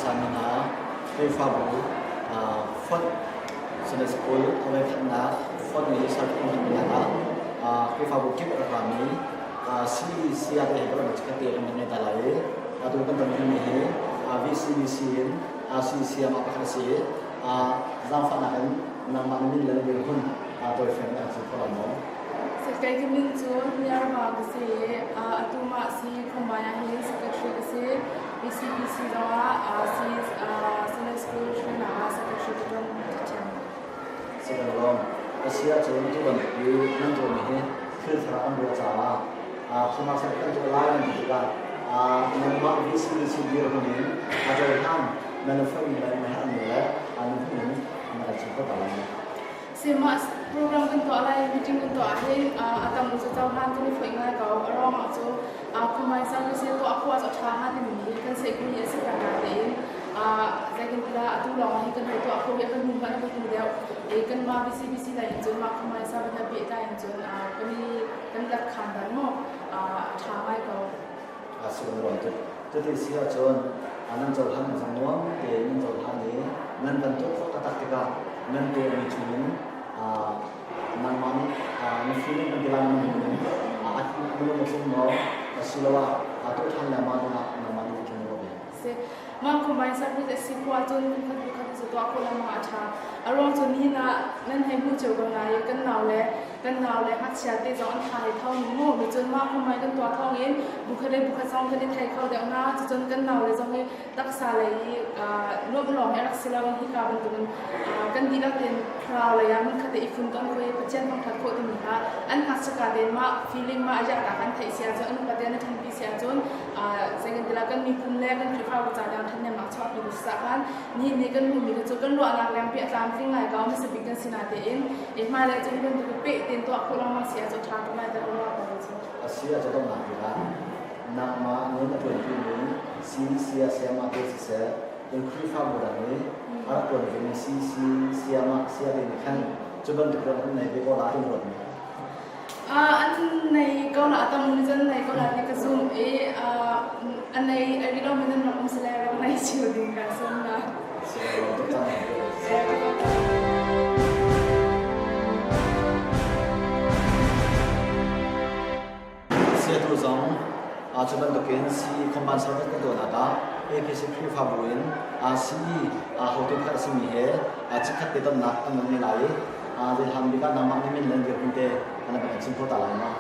hmasami hna Khrihfabu fonh Sunday School a voikhatnak fonh i serphung hmannak ah Khrihfabu kip a rak rami CEC ah te he kan chikkhat te kan ngei ta lai i atu kan ton dingmi hi VCBC in CEC ah mah pakhat a si i zaangfahnak in nangmah na min le na dirhmun tawifiang in an chim kho lai maw? Kei ka min cu Hniarva ka si i atu mah si Khuambai ah hin secretary ka si. BCBC zongah si Sunday School hruainak ah secretary ka ṭuan ṭhiam. Sihmanhsehlaw a si ahcun tu bantuk i nan tuahmi hi thil thar an ruah caah khuamak kan tuah lai nan ti tikah nangmah VCBC dirhmun in a cohlan nan i foihmi le nan herhmi le nan hmuhning na kan chim kho ta lai maw? Sihmah program kan tuah lai meeting kan tuah ahhin a tam cu cohlan kan i foih ngai ko. A ruangah cu khumai service tuah khawh cu a ṭha hnga timi hi kan seihkun hi a si peng natein zeitintiah atu lawng hi kan hei tuah kho i a kan hnu hmanh a kan hnu deuh. I kanmah VCBC lei in cun mah khumai service he pehtlai in cun kan i kan lat khan dan maw a ṭha ngai ko. A si kan ruah tuk. Cuti si ahcun nan cohlan nan zong nuam tein nan cohlan i nan kan tuah khawh taktak tikah nan tuahmi chungin nangmah nih na feeling kan ti lai na hmuhning a lung a tling maw asiloah tuah ṭhan lengmang dingah nangmah nih na ruah ve? Si. Mah combine service a si khawh ahcun phukhat phukhat cu tuah khawh lengmang a ṭha. A ruang cu nihin ah nan hei hmuh cio ko na i kan nau le kan nau le ngakchia te zong an tha hei tho ning mu. Cun mah combine kan tuah thawng in bukhat le bukhat zong kan i thei kho deuh hna. Cucun kan nau le zong hi taksa lei i nuamh lawng hi a rak si lo hika bantukin kan dihlak tein thlarau lei ah hmunkhat te i funton khawh i Pathian thangṭhat khawh timi kha an ngakchia tein mah feeling mah a ziahnak an theih si ahcun an upat in an ṭhanpi si ahcun zeitintiah kan miphun le kan Khrihfabu ca tiang ṭhahnemnak chuahpi tu si khan nihin ni kan hmuhmi kha cu kan ruahnak lengpi a tlamtling lai ko hmasa bik kan si natein i hmailei cu hi bantuk peh tein tuah khawh lengmang si ahcun ṭha tuk lai ti ka ruah ko cu. A si a cawdomnak tikah nangmah nih na ṭuanpimi si sayamah te siseh in Khrihfabu dang i a rak ṭuan vemi si sayamah saya te nih khan cu bantuk rian an nei ve ko la ti na ruat maw? An nei ko la tam ni cun nei ko la ti ka zum i a nei a ri lomi nan rak um sile rak nei cio ding ka sawm na. Siatu zong cu bantukin CE Combine Service kan tuahnak ah APC Khrihfabu in CE hotu pakhat a simi he chikkhat te tonnak kan ngei ne lai i zeihlan bik ah nangmah nih min le dirhmun te na kan chim kho ta lai maw?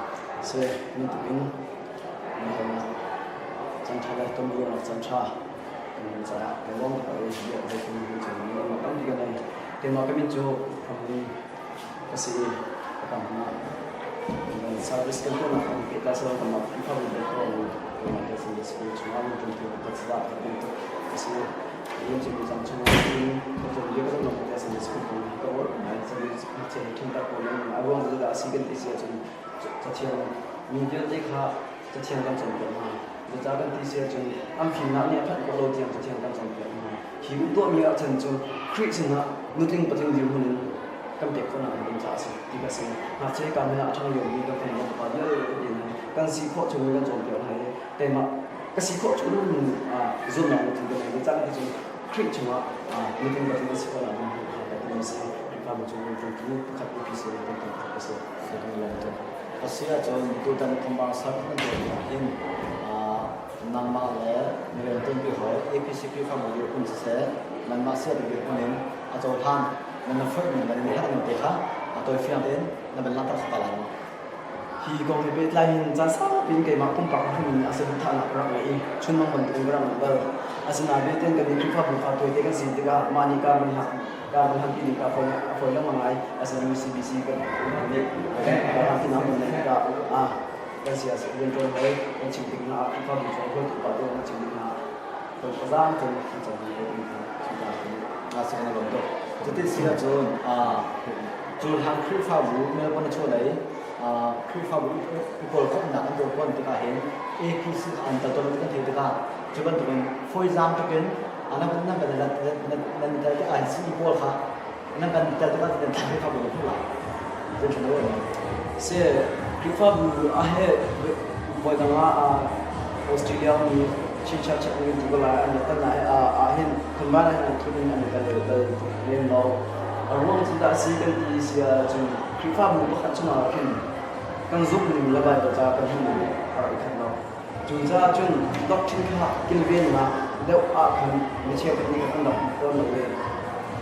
Si, bantukin caan ṭha le ton ruangah caan ṭha kan caah kan lawm tuk i bia ka zei kan min tampi kan nei. Keimah ka min cu Ramli ka si i ka tam hna. Service kan tuahnak kan pehtlai silo kanmah Khrihfabu bel ko keimah he Sunday School chungah min ṭantu pakhat zah ka bantuk ka si. Yin cu cang chungah in thawngṭha bia ka zong te Sunday School kong hi ka uar ngai. Sunday ngakchia he ṭhentak ko nan a ruang cu dah a si kan ti si ahcun cathiang mi vialte kha cathiang kan cawnpiak hna. Zeicah kan ti si ahcun an fimnak nih a phanh khawh lo tiang cathiang kan cawnpiak hna. Hi tuahmi ahcun cu Khrih sinah nutling patling dirhmun in kan pek khawhnak ding caah a si ti ka si. Ngakchia ka min ah a ṭhang liomi kan fanu kan fapa vialte in kan si khawh chung in kan cawnpiak hna i keimah ka si khawh chung in zumhnak lungthin kan ngei. Zeicah ti cun Khrih chungah nutling patling kan si khawhnak ding hi ka timi si. Khrihfabu chung in ṭuantu pakhat APC in ṭuantu pakhat ka si. A si ahcun tutan Khombar sak nan tuahmi ah hin nangmah le na rianṭuanpi hawi APC Khrihfabu dirhmun siseh nanmah siapi dirhmun in a cohlan nan na foihmi le nan herhning te kha a tawifiang tein na van langhter kho ta lai maw? Hi kong he pehtlai in caan saupi in keimah pumpak hrim in a saduhthahnak ka rak ngei i chunmang bantukin ka rak manh bal. Asinain tein kan nih Khrihfabu fa tawite kan si tikah mah nih kaa van hak kaa van hanpi ding ka fawi a fawi lengmang ai. Asinain CBC kan nih kaa hanpi nak mun nei tikah ah kan si ah rianṭuan hawi kan chim tik hna ah Khrihfabu chung hruaitu pa te kan chim tik hna ah zaang cun an cohlan ko timi kha chimta ka duh. Nga si kan i lawm tuk. Cuti si ahcun cu hlan Khrihfabu Melbourne a chuahlei Khrihfabu i kawlkhawmhnak an tuah tawn tikah hin APC an tel tawn ti kan theih tikah cu bantukin fawizaang tukin nan nan kan nan tel tikah hin CE pawl kha nan kan tel tikah nan Khrihfabu nan hmuh lai. Zeithil na ruah Si Khrihfabu ah he voidang ah Australia mi Chin Church an tu lai an rat tan ah hin. Combine ah hin thut in an i tel bal tuk lem lo. A ruang cu dah a si kan ti si ahcun Khrihfabu pakhat chungah khin kan zumhning le Baibal ca kan hmuhning a rak i khat lo. Cucaah cun doctrine kha kilvennak deuh ah khan mi cheukhat nih khan an rak hmu tawn lo i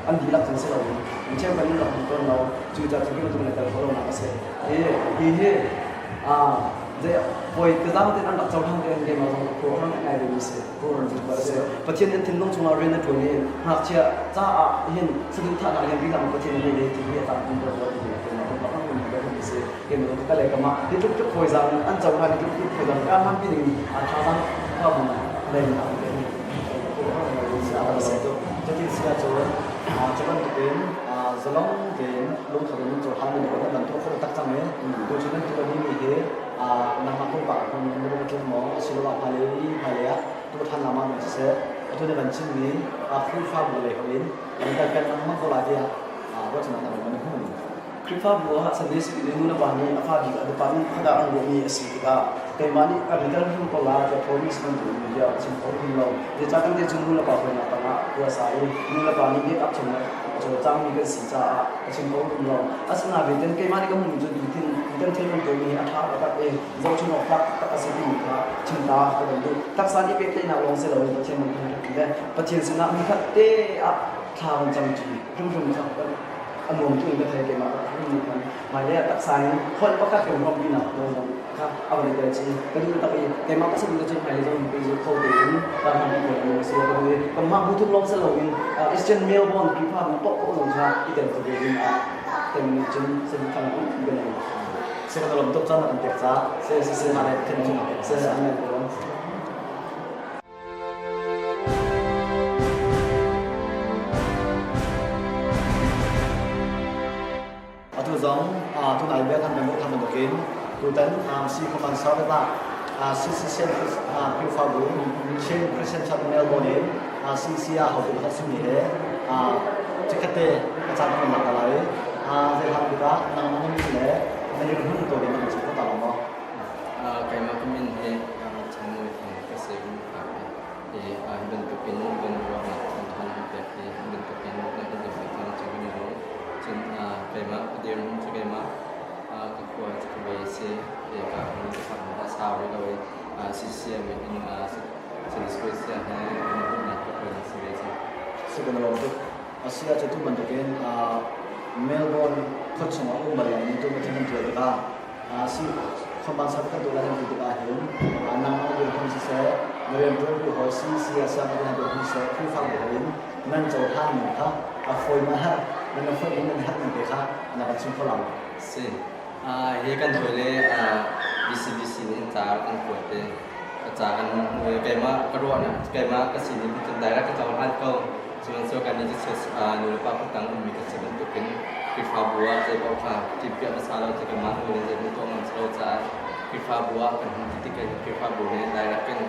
an dihlak cun si loin mi cheukhat nih an rak hmu tawn lo. Cucaah cu hi bantuk in a tel khawh lonak a si. Hi hi hawi tazang tein an rak cohlang tein keimah zong ka khuaruahhar ngaingai vemi a si. Pathian an thinlung chungah rian a ṭuan i ngakchia caah hin saduhthahnak lian bik ah Pathian a nei ti hi a tam tum ko ti hi keimah pumpak kan hmuh mi a si. Keimah ka le kamah hi tluk tluk fawi an cohlan hi tluk tluk fawi ka hman pi ding thazaang kha bu lei in a pe Cutin si ahcun cu bantukin zalong tein lungtho in cohlan mi na bantuk kho tak cang i tu cu nan tuah dingmi hi nangmah pumpak hmun na lung a tling maw asiloah hmailei hmailei ah tuah ṭhan lama maw siseh atu na van chimmi Khrihfabu lei hoih in nan kal peng lengmang ko lai tiah ruahchannak na van hmuh ning. Khrihfabu ah Sunday School in nulepa nih a fa bik a department pakhat ah an ruahmi a si tikah keimah nih ka tel hrim ko la tiah promise bantuk in bia ka chim kho hrim lo. Zeicah kan te cu nulepa hawinak tangah puasa i nulepa nih biakam chung le a cawlcangmi kan si caah ka chim kho hrim lo. Asinain keimah nih ka hmuhmi cu tutin tutan thil kan tuahmi hi a ṭha taktak i zohchun awk tlak taktak a si timi kha chim ta ka kan duh. Taksa nih pehtlaihnak lawng si loin Pathian kan thangṭhat le Pathian sinah nikhat te ah thla kan camṭi hrimhrim kha a nuam tu in ka thei keimah ka hrim nih khan hmailei ah taksa in holh pakhat kan ruampi nak lo zong kha a van i tel chi ka duh tak i keimah ka saduh cun hmailei zong pe zu kho tein ka hman ko lo si ka duh i kanmah bu thum lawng si loin Eastern Melbourne Khrihfabu paoh paoh zong kha i tel kho ve ding ah tem nih cun saduh thang um kan nei. Se kan lom tuk caan na kan pek ca se se se ma le then chung se se amen ko. Atu zong tunai bia kan kan than bantukin tutan si Command Service ah CCCN Khrihfabu Chin Christian Church Melbourne in CC ah hotu pakhat simi he chikkhatte a caan kan lak lai. Zei hlan bik ah nangmah na min le na dirhmun to ding na chim kho ta lo maw? Keimah ka min hi Chanmui Thang ka si. Hi bantukin kan ruahnak ṭhan an pek i hi bantukin na kan zohfel cang cu kan i lawm. Cun keimah ka dirhmun cu keimah ka khua cu ka ve si. Ka hun a sau rih lo i CCM in Chin he kan hmuhnak ka hruainak si ve cang. Si kan lawm tuk. Asi ahcun tu bantukin Melbourne khuachung ah um bal lomi tu kan tuah tikah si khonbang sa kan tuah lai kan ti tikah hin nangmah dirhmun siseh na rianṭuantu hawi si siasam na dirhmun siseh Khrihfabu in nan cohlan ning kha a fawi ma har nan a fawi in nan herh ning te kha na kan chim kho lo. Si. Hi kan hawi le BCBC nih ca kan kuat te ca kan hmu i keimah ka ruahnak keimah ka sining cun direct ka cohlan ko. Sihmanhsehlaw kannih cu nu le pa kutang ummi kan si bantukin Khrihfabu ah zeipaoh kha timhpiak hmasa lo cu kanmah nawl in zeihmanh tuah ngam si lo caah Khrihfabu ah kan hun ti tik ah Khrihfabu nih direct in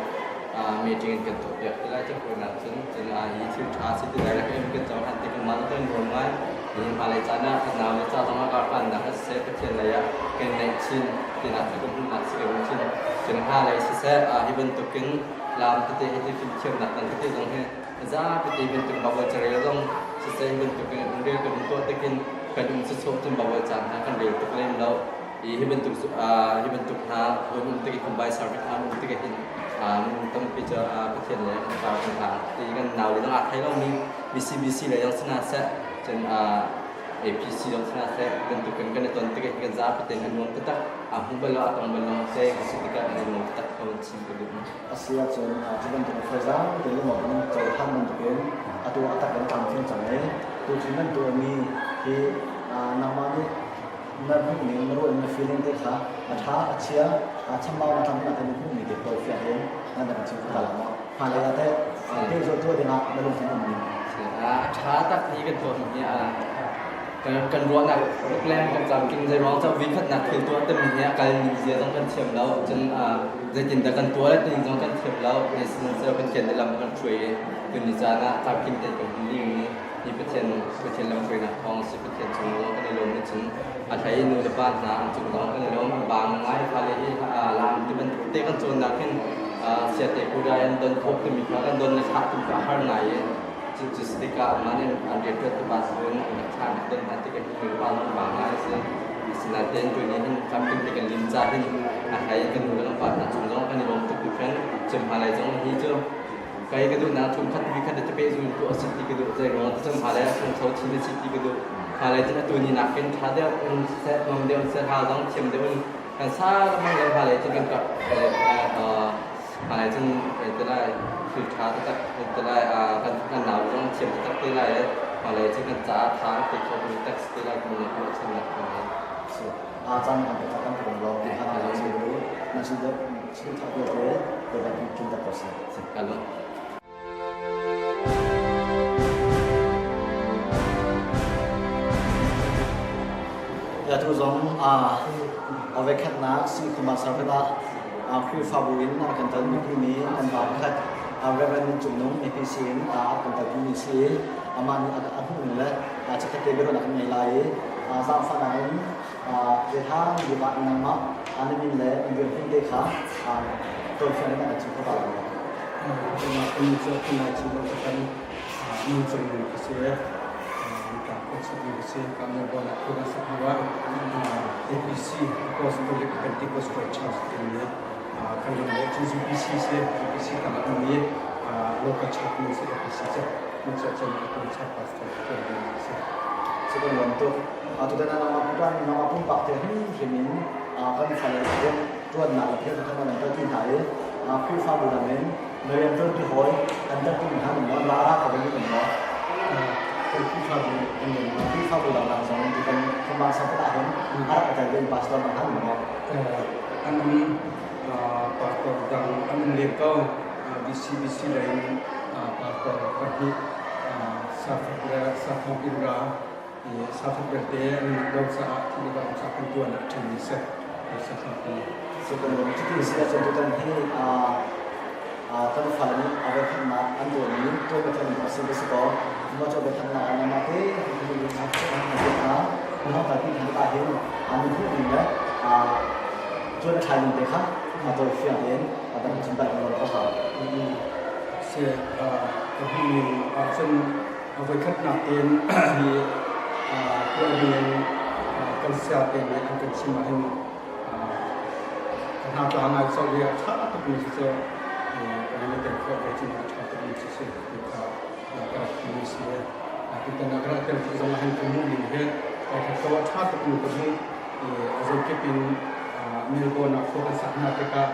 meeting in kan tuahpiak ti lai cu nak cun cun hi thil ṭha si ti direct in kan cohlan tik kanmah kan nuam ngai. Nihin hmailei caan ah kan nau le ca zong ah karhlannak ah siseh Pathian lei ah kan neih chin tinak cu kan hmuhnak si kan chin. Cun hna lei siseh hi bantukin lam tete hi ti fimthiamnak dang tete zong hi Zapi bantuk Baibal carel zong siseh bantuk in rel kan tuah tikin kan um sawsawh cun Baibal caan hna kan rel tuk lem lo. I hi bantuk hna hun um tik i combine service hna um tik hin tampi cu Pathian le kan kar kan hlang. Ti kan nau le zong aa thei lomi BCBC le zong si hna seh cun APC zong si hna seh bantuk in kan i ton tik kan zapi tein an nuam taktak. A hmu bal lo a tong bal lo te si tikah an nuam taktak ko chim ka duh. A si ahcun cu bantuk faizang tein maw nan cohlan bantukin atu a tak in tlamtling cang i tuchun nan tuahmi hi nangmah nih na hmuhning na ruahning na feeling te kha a ṭha a chia chambau na tlam na hmuhmi te tawifiang in nan dang chim kho ta lo maw hmailei ah teh pehzulh tuah dingah na lungthin um ning? A ṭha tak hi kan tuahmi hi kan ruahnak leng kan tlamtling zei ruang cu vikhatnak thil tuah timi hi a kal ning zia zong kan thiam lo cun zeitindah kan tuah le ning zong kan thiam lo sihmanhsehlaw Pathian nih lam kan hruai i tuni caan ah tlamtling tein kan hun ding mi hi Pathian Pathian lamhruainak thawng si Pathian cung kan i lawm cun a hlei nu le pa hna an cung zong kan i lawm bang ngai fale hi lam ti bantuk te kan cawnnak hin siate kudai an don thawk timi kha kan don le thlah tum kha har ngai i. Cu si tikah mah nih an rianṭuan tu pa cu an rak thlah an don hna tikah hi pa zong vang ngai a si. Asinain tuni hin tlamtling te kan lim ca hin a hlei kan nu le kan pa hna cung zong kan i lawm tuk hringhran. Cun hmailei zong hi cu kai ka duhnak thum khat vi khat te pehzul tu a si ti ka duh. Zei ruang ah cun hmailei ah ṭhangcho chin a si ti ka duh. Hmailei cun atu ni nakin ṭha deuh in siseh, nuam deuh in siseh, hla zong thiam deuh in kan sa lengmang le hmailei cun kan kap hmailei cun kan ti lai thil ṭha taktak kan ti lai kan kan nau zong thiam taktak te lai i hmailei cun kan caah ṭha an pe kho tu tak si te lai ti nih ruahchannak ka ngei. Caan kan pek kan tuan lo ti kha kan si lu na si deuh si tha te te te ba kin ta ko se. Kalung. Atu zong a voikhatnak Singkhuma Circuit ah Khrihfabu in a kan telmi mi an pa pakhat Reverend Min Cung Nung APC in a kan telpi mi si i amah nih a hmuhning le chikkhat te biaruahnak kan ngei lai i zaangfahnak in Vietnam bik ah nangmah na min le na dirhmun te kha tawifiang in an chim kho ta lai maw? Keimah ka min cu Khun Chin Lo kan min cung nung ka si. Ka khuachuk mi ka si. Ka Melbourne ah khua kan sak hnu ah APC Apostolic Pentecostal Church timi kan ram le cun UPC si UPC tang ah ummi local church min si APC cu min cu cun atu church pastor ka tuan ding a si. Cu kan lawm tuk. Tutan ah nangmah putan nangmah pumpak te hrimhrim in kan fale rian ṭuannak le thil kha nan kalpi hna i Khrihfabu dang in na rian ṭuanpi hawi an telpi hna nan maw la ra kho ding in maw? Kan Khrihfabu an len maw? Khrihfabu dang dang zong tutan Khamang Sabbath ah hin a rak tel ding pastor dang han maw? An um pastor dang an um len ko. BCBC lei in pastor pahnih Safak le Sathong Indra Sathak belte an do caah thi le bang ca kan tuan ah ṭhen mi si. Sathak ti. Cuti si ahcun tutan hi kan fale nih a voikhatnak an tuahmi tuah pathian a si si kaw mah cu voikhatnak ah nangmah te na hong kalpi hna tikah hin an hmuh ning le tuan a thlai ning te kha a tawifiang tein a kan chim tak lo ka hau. Si ka hmuh ning ahcun A voikhatnak tein hi tuah dingin kan siate nih an kan chim ahhin ka hna tla ngai colh i a ṭha tukmi cu cu kan i tel khawh ve cu a ṭha tukmi cu si ti kha ka rak timi si. Tutan ah ka rak tel tik zong ahhin ka hmuh ning hi kai khat ko a ṭha tukmi ka hmuh i a zeikip in Melbourne ah khua kan sak hna tikah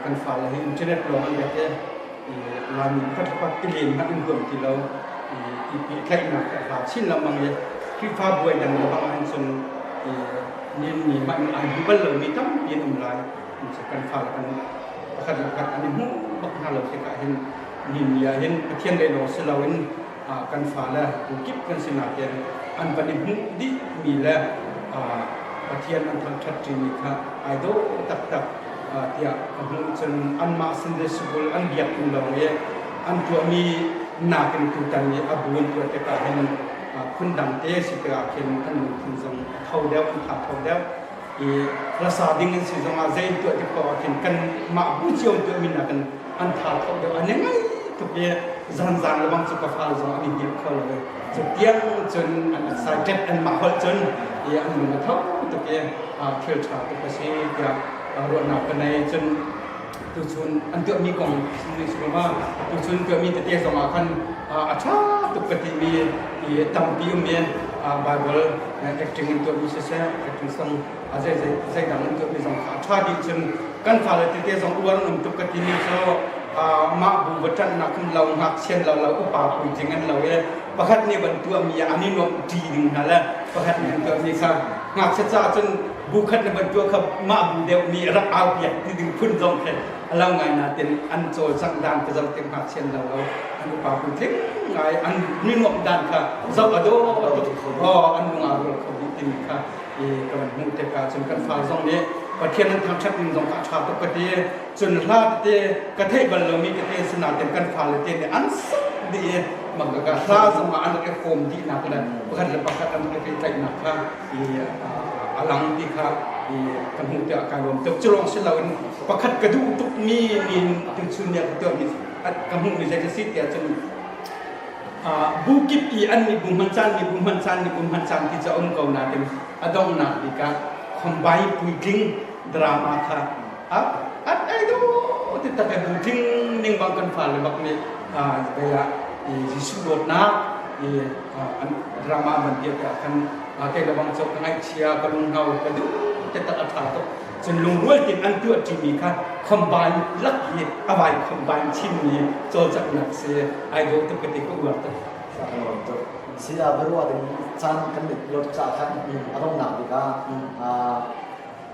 kan fale hi internet lawng an biak i Laimi pakhat le pakhat tilen hmanh an huam ti lo i pehtlaihnak a hla chin lengmang i Khrihfa buai dang le bang ahhin cun nin mi hmanh in ai hmu bal lomi tampi an um lai. Kan fale kan pakhat le pakhat an i hmuh bak hna lo tikah hin nin ni ah hin Pathian lei lawng si loin kan fale kip kan si nakin an van i hmuh dih mi le Pathian an thangṭhat ṭimi kha ai dawh taktak tiah ka hmuh. Cun anmah Sunday School an biak tung lawng i an tuahmi nakin tutan i a bu an tuah tikah hin phundang te si tikah khin an lungthin zong a tho deuh, an tha tho deuh i hlasa ding an si zongah zei an tuah tik paoh ah khin kanmah bu cio an tuahmi nakin an tha tho deuh an i ngai tuk i zanzan le bang cu ka fale zong an i hngilh kho lo i cu tiang cun an excited an mah holh cun i an lung a tho tuk i thil ṭha tuk a si tiah ruahnak ka nei. Cun tuchun an tuahmi kong ma tuchun tuahmi tete zong ah khan a ṭha tuk ka timi i tampi um i Bible acting an tuahmi siseh acting song zei zei dang an tuahmi zong kha a ṭha dih. Cun kan fale tete zong uar an um tuk ka timi cu mah bu va ṭanhnak um lo ngakchian lo lo upa puitling an lo i pakhat nih van tuahmi ah an i nuamh ṭi ding hna le pakhat nih an tuahmi kha ngakchia caah cun bu khat na van tuah kha mah bu deuh nih rak au piak ti ding phun zong khi a lo ngai natin an cawlcangh dan ka zoh tik ngakchian lo lo an upa puitling ngai an ni nuamh dan kha zoh a dawh tuk an lung aa rual kho dih timi kha i ka van hmuh tikah cun kan fa zong nih Pathian an thangṭhat ning zong kha a ṭha tuk ka ti. Cun hla tete ka theih bal lomi tete sinain kan fale te nih an sak dih i mah ka hla zong ah an rak i hrawm dihnak le pakhat le pakhat an rak i pehtlaihnak kha i a lang ti kha i ka hmuh tiah kai lawm tuk. Cu lawng si loin pakhat ka duh tukmi nin tuchun ni ah ka tuahmi ka hmuhmi zei ka si tiah cun. Bu kip i an nih bu hman caan nih bu hman caan nih bu hman caan ti cu a um ko nain a donghnak bik ah combine puitling drama kha at ai do ti tak e bu tling ning bang kan fale bak nih bei ah Jesuh dawtnak i an drama ban tiah tiah khan kei le bang cu ka ngaihchia ka lunghno ka duh te tak a ṭha tuk. Cun lungrual tein an tuah ṭimi kha combine lak i a vai combine chinmi cawlcanghnak si ai dawh tuk ka ti, ka uar tuk. Si a biaruah ding caan kan lot caah khan a donghnak bik ah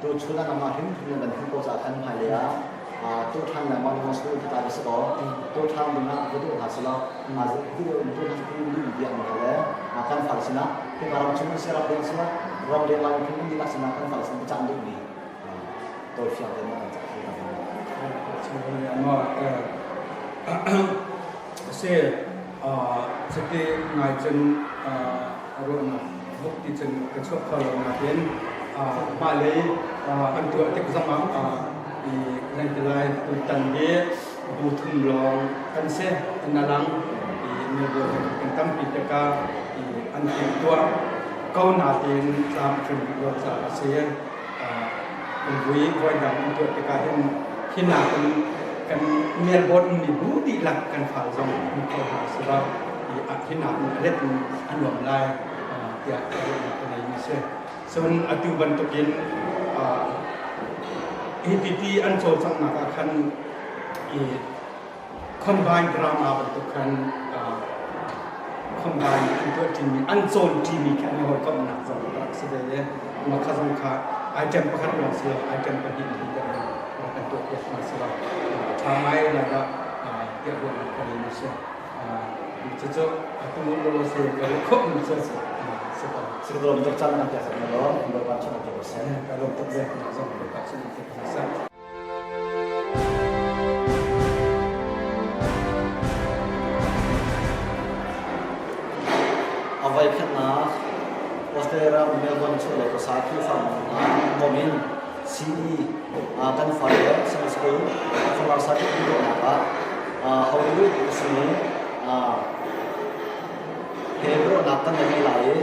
tu chun ah nangmah hrimhrim na van hmuh ko caah khan hmailei ah tu ṭhan lengmang ding school ka tlai si kaw tu ṭhan ding ah va duh hna selaw hi tu hna cu duh biak hna le kan fal sinah hika ram chung si ram leng sinah ram leng lai phun dihlak sinah kan fal sin caan duh mi tawifiang te kan cah. Se cuti ngai cun ruahnak buk ti cun ka chuak kho lo nain hmailei an tuah tik zongah i zeitilai tutan hi bu thum lawng kan si in a lang i Melbourne kan tampi tikah i an timhtuah ko nain tlam a tling rih lo caah a si. Kan vui voidang an tuah tikah hin hi nakin kan Melbourne ummi bu dihlak kan fal zong hmu kho hna si lo i hi nakin a let in a nuam lai tiah ruahnak ka ngeimi si. Cun atu bantukin hi titi an cawlcanghnak ah khan i combine drama bantuk khan combine an tuah ṭimi an cawn ṭimi khi an i hawikomhnak zong a rak si ve i mah kha zong kha item pakhat lawng si lo, item pahnih in rak kan tuah piak hna si lo a ṭha ngai lai dah tiah ruahnak ka ngei mi si. Cucu atu law se ka ruah khawh mi cu si ko. Sikdawm tuk caan kan pek na lawm Bawipa chung te ko seh. Ka lawm tuk ve zong Bawipa chung te ko seh. A voikhatnak Australia ram Melbourne chuahlei khuasa Khrihfabu hna bawm in CE kan fale Sunday School Khuamar Circuit tuahnak ah hotu a simi he biaruahnak kan ngei lai i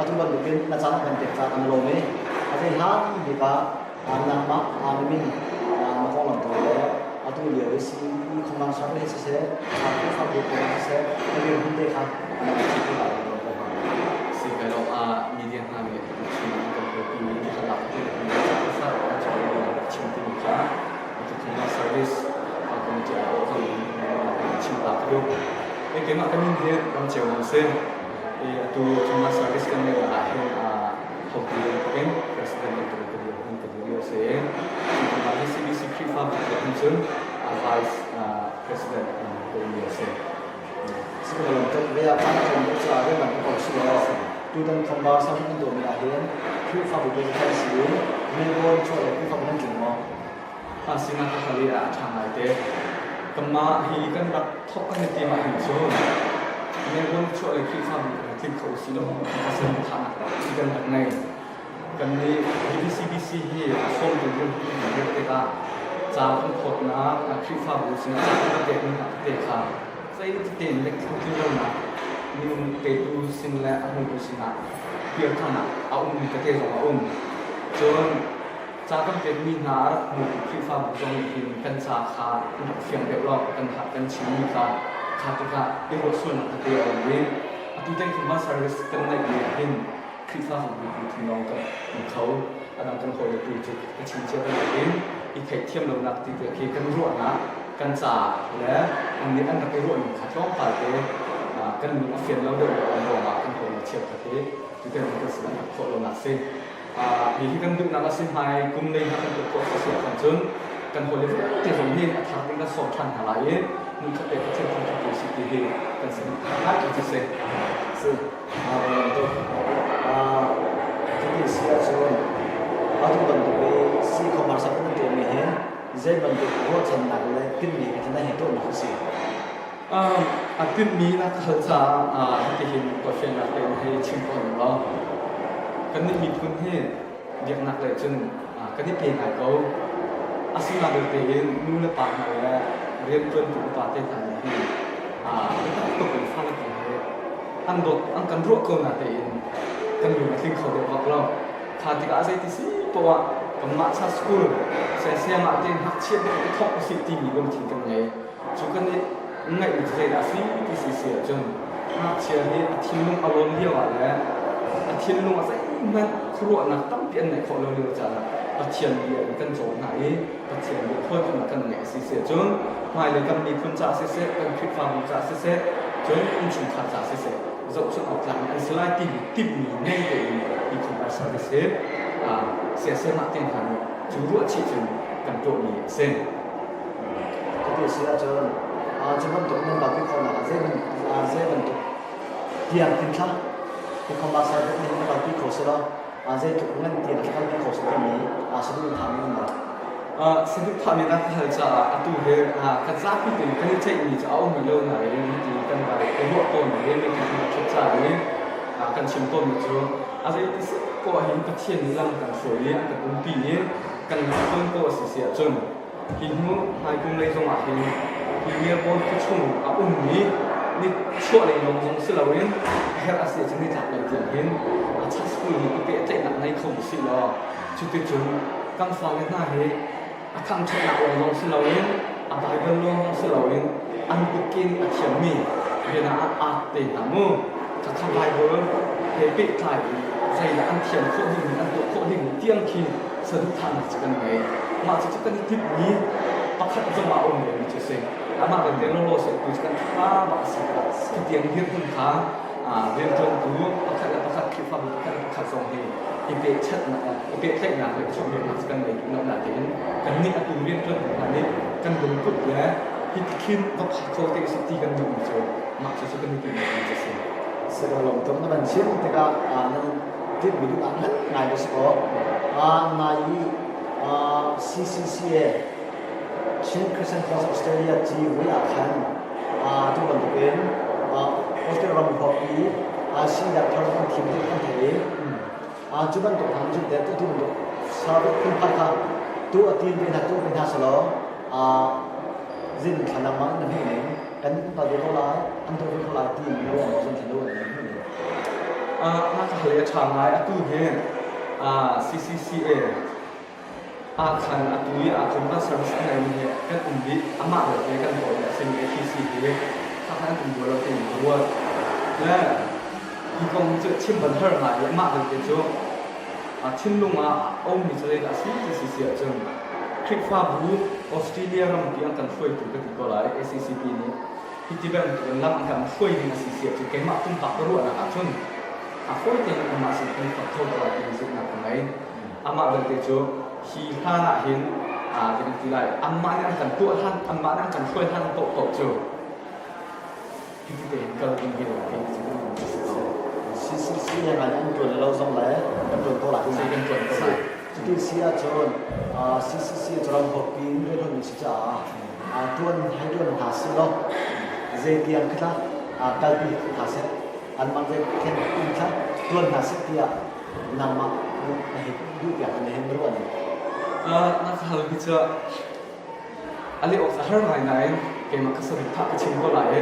atu bantukin na caan kan pek caah kan lawm i a zei hlan bik ah nangmah na min na konglam tawi le atu lio i CE Khuamar Circuit he siseh Khrihfabu kong siseh na dirhmun te kha na chim ko lai. Si kai lawm media hna nih chim kan kalpi mi halak ti kan chim timi kha atu service committee ah kan chim ta ka duh. Keimah ka min hi ram cheu nam si. Atu thuma service kan ngeih ah hin hotu in president in ka dir hun ka dir si. Thuma hi CBC Khrihfabu hin cun vice president ka um si. Sihmanhsehlaw tuk ve ah caan a tlawm tuk caah rian kan ko si lo. Tutan Khombar Summit an tuahmi ah hin Khrihfabu pe kan si i Melbourne chuah le Khrihfabu nan tling maw? Sinah ka hal i a ṭha ngaite. Kanmah hi kan rak thawk kan i tim ahhin cun Melbourne chuah le Khrihfabu kan tling kho si lo ka saduhthahnak ti kan rak ngei. Kan nih BBCBC hi a sawmtu dirhmun kan dirh tikah ca kan phawtnak Khrihfabu sinah ca kan pekmi hna tete kha zei tein le tlamtlin lonak minung petu sin le a hmutu sinah kirthanak a ummi tete zong a um. Cun ca kan pekmi hna a rak hmutu Khrihfabu zong nih hin kan ca kha an rak fiang deuh lo, kan kan chimmi kha kha tikah i ruah sualnak tete a um i atu tan Christmas service kan neihmi ah hin Khrihfabu bu lawng kan um kho. A dang kan hawile tu cu ka chim cia bantukin i theihthiam lonak ti te khi kan ruahnak kan ca le an nih an rak i ruahning kha tlawmpal te kan lung a fian lo deuh le um ruangah kan hawile cheukhat hi tutan kan sin an rak khawh lonak si. Hi kan duhnak a si. Hmai kum lei hna kan tuah khawh a si ahcun cun kan hawile vialte zong hi a thar ding kan sawm ṭhan hna lai i hmunkhat te Pathian thangṭhat tu si ti hi kan saduhthah ti si. Si. Cuti si ahcun atu bantuk i si commerce kan tuahmi hi zei bantuk ruahchannak le tinhmi he na hei tuahmi khi si? A tinhmi na ka hal caah hitihin tuahfiannak tein hei chim ko ning law kannih miphun hi biaknak lei cun kan i pe ngai ko. Asinain belte in nu le pa hna le rianṭuantu upa te hna nih hin biatak tuk in An dawt an kan ruah ko na tein kan lung a tling kho deuh bak lo. Kha tikah zeiti si poah kanmah cha school siang ah tein ngakchia bik i thawk usih timi lungthin kan ngei. Cu kan i ngaih mi cu zeidah a si ti si si ahcun ngakchia hi a thinlung a rawn lio ah le a thinlung a zeihmanh khuaruahnak tampi an ngeih khawh lo lio caan ah Pathian bia in kan cawn hna i Pathian bia hawikomhnak kan ngeih a si si ahcun hmailei kan miphun caah siseh, kan Khrihfabu caah siseh, cun innchungkhar caah siseh zohchunh awk tlak an si lai timi timhmi ngei tein e-commerce service hi siasem ah te hna nih cu ruahchih cun kan tuahmi a si. Cuti a si ahcun cu bantuk nan kalpi khawhnak ah zei bantuk tiang thinthla e-commerce service nih na kalpi kho si lo zeitluk ngan tiang na kalpi kho si timi saduhthah mi na Saduhthah mi na ka hal caah atu hi kan zapi tein kan i ceihmi cu a um rih lo nain hiti kan rak i ruah tawn i meeting kan rak ṭhut ca i kan chim tawnmi cu a zeiti si poah hin Pathian nih lam kan hruai i a kan umpi i kan lam tawn ko a si si ahcun hi hnu hmaikum lei zongah hin hi Melbourne khuachung a ummi ni chuahlei lawng zong si loin a herh a si ahcun nitlak lei tiang hin a chat school nih i pehtlaihnak ngei kho usih law cuticun kan fale hna hi a thangṭhatnak lawng zong si loin a Baibal lawng zong si loin an kutke nih a thiammi biana ah art te hna mu khakha Baibal he pehtlai in zeidah an thiam khawh ding an tuah khawh ding tiang khi saduhthahnak cu kan ngei. Mah cucu kan i timhmi pakhat zong ah a um vemi cu a si. Amah belte lawlaw seh tu cu kan tha bak a si. Khi tiang dirhmun kha rianṭuantu pakhat le pakhat Khrihfabu pakhat le pakhat zong hi i pehchatnak i pehtlaihnak le chawnhbiaknak cu kan ngei duh lo natein kannih atu rianṭuantu hna nih kan lungput le hi tikhin va phak kho te usih ti kan duhmi cu mah cucu kan i timhmi cu a si. Sikaw tuk na van chim tikah nan timhmi duh ah ngan ngai na si ko. Nai i CCCA Chin Christian Council Australia civui ah khan tu bantukin Australia ram huap i sinak thar kan thim ti kan thei i cu bantuk hna cu tu bantuk service phunphai kha tu a tin ve hna tu ve hna selaw zin thla ma na hmuh ning kan pa ve ko lai an tuah ve ko lai ti mi lo zin thla lo na hmuh ning. Na ka hal i a ṭha ngai. Atu hi CCCA ah khan atu i a conference service a ngeimi hi kan um dih. Amah belte kan dawt a simi ATC hi khakhan an um rua lo tiin ka ruat. Le hi kong cu chim ban har ngai i amah belte cu thinlung ah a ummi cu zeidah a si ti si si ahcun Khrihfabu Australia rampi an kan hruaitu ka ti ko lai ACCP nih hiti bantuk in lam an kan hruai ding a si si ahcun keimah pumpak ka ruahnak ahcun a fawi tein anmah sin kan fak kho ko lai timi zumhnak ka ngei. Amah belte cu hi hlan ah hin kan ti lai anmah nih an kan tuah hlan anmah nih an kan hruai hlan paohpaoh cu hiti tein kal ding hi kei cu kan si ko. CCC he ngai an tuan lo zong le kan tuan ko lai. Si kan tuan ko lai. Cuti si ahcun CCC cu ram huappi in rian mi si caah tuan hai tuan hna si law zeitiang kha kalpi hna seh anmah zei khen in kha tuan hna seh tiah nangmah na hei duh piak na hin ruah ning. Na ka hal hi cu a leh awk a har ngai nain keimah ka saduhthah ka chim ko lai.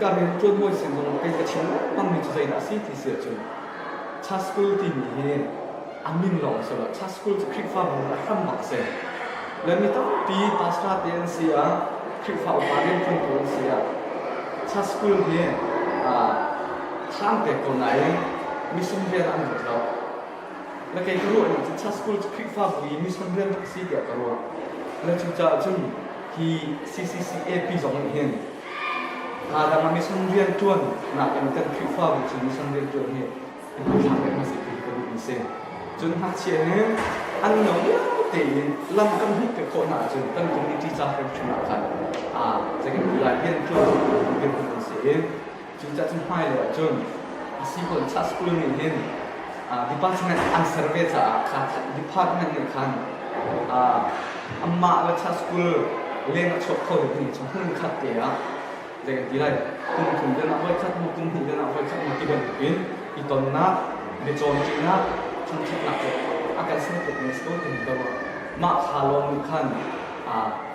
Ka rian ṭuan hawi sin zong kei ka chim lengmangmi cu zeidah a si ti si ahcun Cha School timi hi a min lawng a si lo. Cha School cu Khrihfabu a hram bak a si. Le mi tampi pastor te an si ah, Khrihfa upa rianṭuantu an si ah Cha School hi thlam pek ko nain mission rian an lut lo. Na kei ka ruah ning cu Cha School cu Khrihfabu i mission rian bak a si tiah ka ruah. Na cucaah cun hi CCCAP zong nih hin dang ah mission rian ṭuan nakin kan Khrihfabu cu mission rian ṭuan hi i hmuhthlak deuh hmasa ti ka duhmi si. Cun ngakchia hi an no lio tein lam kan hmuh piak khawh hna ahcun kan community ca hrimhrim ah khan zei kan ti lai rian ṭuan dirhmun an si i cucaah cun hmailei ahcun a si ko cha school nih hin department an ser ve caah kha department nih khan amah le cha school leng a chuak kho ding cu hmun khat te ah zei kan ti lai kum thum den ah voi khat mu kum hnih den ah voi khat mu ti bantukin i tonnak biacawnṭinak thangṭhatnak cu a kan ser tuk mi si ko ti ka ruah mah kha lawng nih khan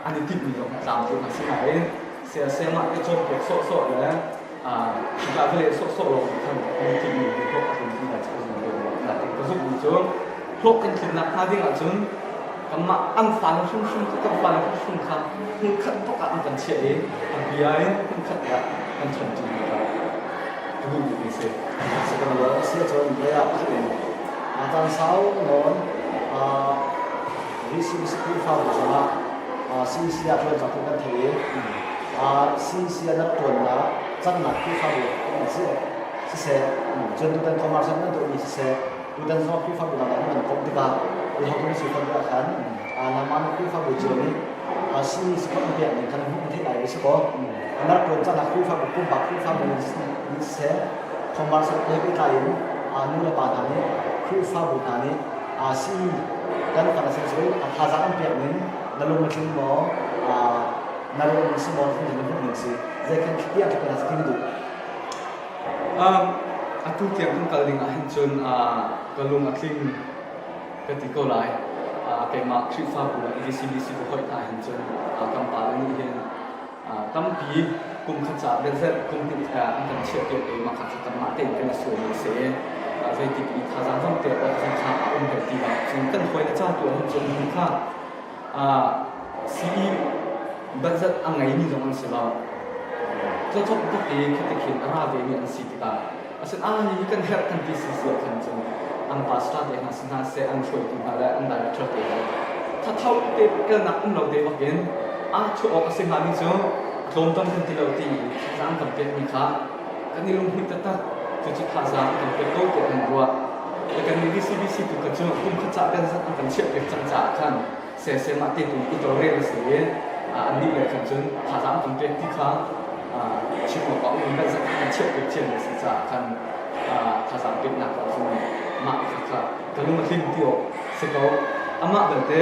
an i timhmi zong a tlamtling a si nain. Saya sayamah te cawnpiak sawhsawh le hika va leh sawhsawh lawng nih khan lungthin mi hi hlawh a tlin ti lai cu ka zum lo. Nain ka zumhmi cu hlawh kan tlinnak hnga ding ahcun kanmah an fale hrimhrim kan fale hrimhrim kha hmunkhat bak ah an kan chiah i a bia in hmunkhat ah kan ṭhanṭi mi kha ka duh bikmi si. Sihmanhsehlaw a si ahcun vawlei ah pakhat in caan sau nawn VCBC Khrihfabu zongah CEC ah ṭuan cang kan thei i CEC ah nan ṭuannak cannak Khrihfabu an si siseh, cun tutan commercial nan tuahmi siseh, tutan zong Khrihfabu dang ah nan komh tikah hotu na si khawh ah khan nangmah na Khrihfabu cio nih CEC khawh pek ning khan hmuh theih lai si kaw nan rak ṭuan cannak Khrihfabu pumpak Khrihfabu nih siseh, commercial he pehtlai in nu le pa hna nih Khrihfabu hna nih si kan kan a si a thazaang an pek ning na lung a tling maw, na lung si maw, na hmuh ning si zei kan tiang kan si duh? Atu tiang kan kal ding ah hin cun ka lung a tling ka ti ko lai. Keimah Khrihfabu le VCBC ka hoih hna hin cun kan pa le nih hin tampi kum khat caah biazet kum hnih an kan chiahpiak i mah kha kanmah tein kan i suai mi a si. Zeitik i thazaang zong pek awk zong kha a um bal ti lo. Cun kan hawile ca tu ahhin cun hi kha sii budget a ngeimi zong an si lo. Cawcawk tuk i khiti khin a ra vemi an si tikah asin ah hi kan herh kan ti si si ah khan cun an pastor te hna si hna seh, an hruaitu hna le an director te hna thatho te kalnak um lo te bakin a chuah awk a si hngami cu tlawmtam kan ti lo ti thazaang kan pekmi kha kan i lunghmuih taktak. Cucu thazaang kan pek ko tiah kan ruah. Le kan nih VCBC tu kha cu kum khat ca kan an kan chiah piak cang caah khan sesem ah te tu i tawlrel a si i annih le khan cun thazaang kan pek ti kha chim awk a um in kan chiah piak ciami a si caah khan thazaang peknak ah cun mah kha kha ka lung a tling ti awk si ko. Amah belte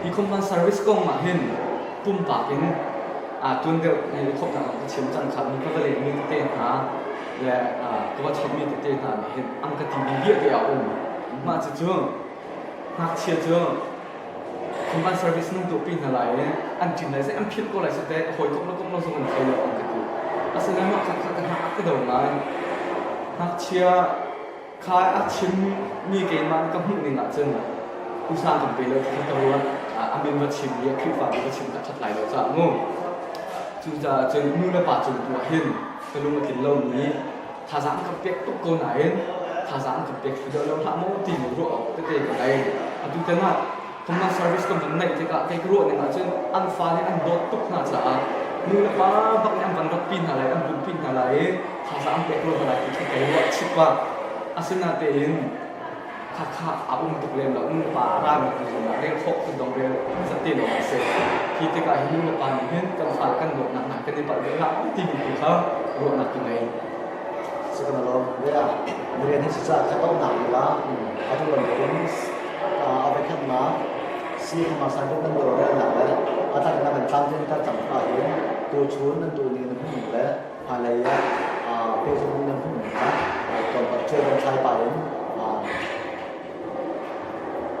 hi common service kong ah hin pumpak in tuan deuh i khawmhnak ka chim cang kha mi ka va lengmi tete hna le ka va chawmmi tete hna nih hin an ka timi vialte a um. Mah cucu ngakchia cu common service nan tuahpi hna lai i an ṭin lai an philh ko lai site hawikom le kom lo zong an thei lo an ka ti. Asinain mah kha kha ka hna ka do ngai. Ngakchia kha a chimmi keimah nih ka hmuh ning ahcun usa kan pe lo ti kha ka ruat. A min va chim i a Khrihfabu va chim kha ṭhat lai lo caah mu. Cucaah cun nu le pa cung tu ah hin ka lung a tlin lomi thazaang kan pek tuk ko nain thazaang kan pek thlu deuh lo hlah maw timi ruah awk tete ka ngei. Atu tan ah common service kan van neih tikah kei ka ruah ning ahcun an fa nih an dawt tuk hna caah nu le pa bak nih an van ratpi hna lai, an bumpi hna lai i thazaang pek lo hna lai ti khi kai ruah chih pah. Asinain khakha a um tuk lem lo, nu le pa a rami tu zong ah rel khawh kan dong rel zat te lawng a si. Hi tikah hi nu le pa nih hin kan fale kan dawtnak hna kan i palh ve hlah timi tu kha ruahnak ka ngei. Sihmanhsehlaw bia na rian hi cucaah kha tonnak dingah atu bantukin a voikhatnak si hmasabik nan tawlrelnak le a tlaknak in tlamtlinter cang hna hin tuchun nan tuahning na hmuhning le hmailei ah pehzulhning nan hmuhning kha tlawmpal ṭial kan thlai pah in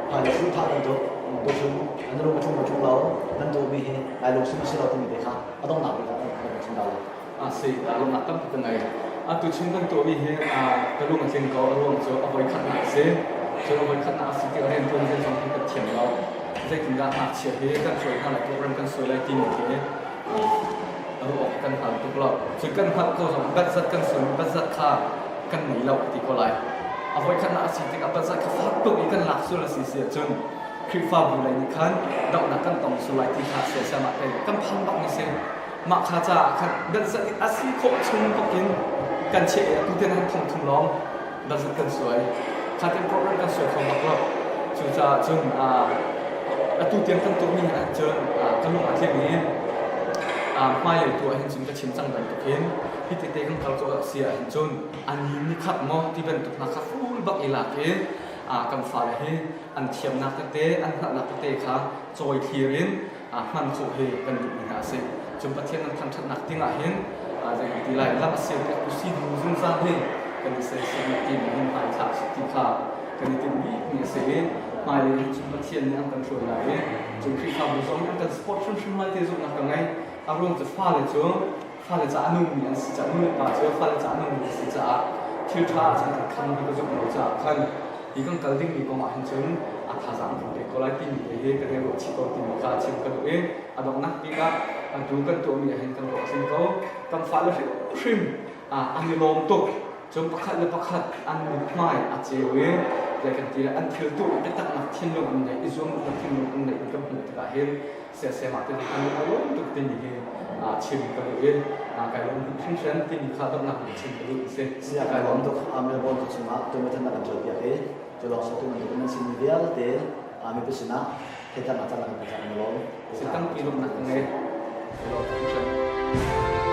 hmailei cu thah bantuk tuchun nan lung a tlung maw tlung lo nan tuahmi hi ai lungsi maw si lo timi te kha a donghnak bik ah kan chim ta lai. A si, lawmhnak tampi ka ngei. Atu chung kan tuahmi hi ka lung a tling ko. A ruang cu a voikhatnak a si. Cun a voikhatnak a si tikah rianṭuan ding zong hi kan thiam lo. Zeitindah ngakchia hi kan hruai hna lai, program kan suai lai timi khi a ruah awk kan hngal tuk lo. Cun kan hngalh ko zong batzat kan sun, batzat kha kan ngei lo ti ko lai. A voikhatnak a si tikah batzat kha fak tuk i kan lak sual a si si ahcun Khrihfabu lei nih khan dohnak kan tong sual lai ti kha siasam ah kan phan bak ni si. Mah kha caah khan danzat in a si khawh chung bak in kan chiah i atu tiang han thong thum lawng danzat kan suai. Kha tiang program kan suai kho bak lo. Cucaah cun atu tiang kan tuahmi ah cun ka lung a tling i hmailei tu ah hin cun ka chim cang bantuk hin hi tete kan kal ko si ah hin cun ani ni khat maw ti bantuk hna kha full bak i lak i kan fale hi an thiamnak tete an hngalhnak tete kha cawi thlir in hman khawh hi kan duhmi hna a si. Cun Pathian nan thangṭhatnak ding ah hin zei kan ti lai, lam a sialpiak tu si ding zungzal hi kan i sersiam ti mi hin hmai thlak si ti kha kan i timh bikmi a si i hmailei hin cun Pathian nih an kan hruai lai i cun Khrihfabu zong nih an kan support hrimhrim lai ti zumhnak ka ngei. A ruang cu fale cu fale ca a nungmi an si caah nu le pa cu fale ca a nungmi an si caah thil ṭha ah cun kan kham hi ka zumh lo caah khan hi kan kal dingmi kong ah hin cun a thazaang kan pek ko lai timi te hi kan i ruah chih ko timi kha chim ka duh i a donghnak bik ah atu kan tuahmi ah hin kan ruah tling ko. Kan fale hrimhrim an i lawm tuk. Cun pakhat le pakhat an mithmai a ceu i zei kan ti an thil tuah biataknak thinlung an neih i zuamnak thinlung an neih kan hmuh tikah hin siasem ah timi kan a lawm tuk timi hi chim ka duh i kai lawm hringhran timi kha donghnak bik chim ka duh si. Sia kai lawm tuk. Melbourne khua chungah tumithan kan ṭial piak i cu lawng si tu bantuk nan sin vialte mipi sinah theihternak caan kan pek lawm. Si tampi lawmnak ka ngei. Kai lawm hringhran.